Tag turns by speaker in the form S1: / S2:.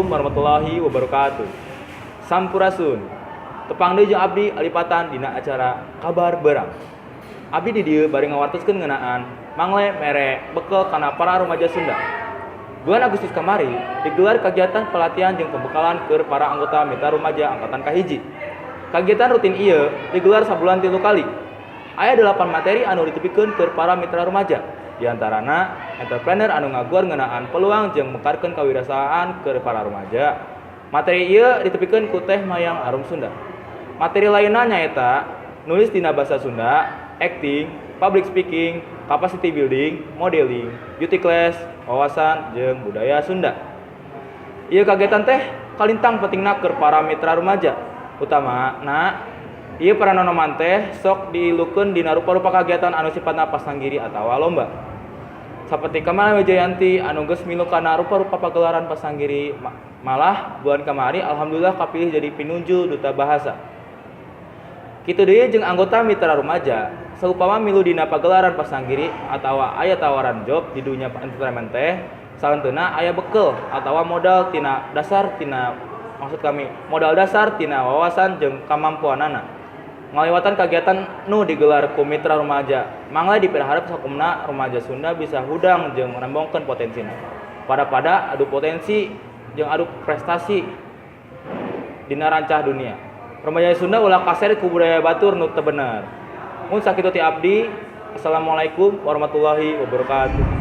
S1: Assalamualaikum warahmatullahi wabarakatuh. Sampurasun. Tepang deui jeung abdi Alipatan dina acara Kabar Beurang. Abdi di dieu bari ngawartoskeun ngeunaan mangle mere bekel kana para rumaja Sunda. Bulan Agustus kamari digelar kegiatan pelatihan jeung pembekalan keur para anggota Mitra Rumaja angkatan kahiji. Kegiatan rutin ieu digelar sabulan 3 kali. Aya 8 materi anu ditepikeun keur para mitra rumaja. Di antarana entrepreneur anu ngaguar ngeunaan peluang jeung mekarkeun kawirausahaan keur para rumaja. Materi ieu ditepikeun ku Teh Mayang Arum Sunda. Materi lainna nyaeta nulis dina basa Sunda, acting, public speaking, capacity building, modeling, beauty class, wawasan jeung budaya Sunda. Ieu kagiatan teh kalintang pentingna keur para mitra rumaja. Utamana ieu para nonoman teh sok diilukeun dina rupa-rupa kagiatan anu sifatna pasanggiri atawa lomba. Saperti Kamala Wijayanti anu geus milu kana rupa-rupa pagelaran pasanggiri, malah bulan kamari alhamdulillah kapilih jadi pinunjul duta bahasa. Kitu deui jeung anggota mitra rumaja, saupama milu dina pagelaran pasanggiri atawa aya tawaran job di dunya entertainment teh, sahenteuna aya bekel atawa modal tina dasar tina, maksud kami modal dasar tina wawasan jeung kamampuanana. Ngaliwatan kagiatan nu digelar ku mitra rumaja, mangle dipiraharep sakumna rumaja Sunda bisa hudang jeung ngrembongkeun potensina. Pada-pada adu potensi jeung adu prestasi dina rancah dunia. Rumaja Sunda ulah kaseret ku budaya batur nu teu bener. Mun sakitu ti abdi, assalamualaikum warahmatullahi wabarakatuh.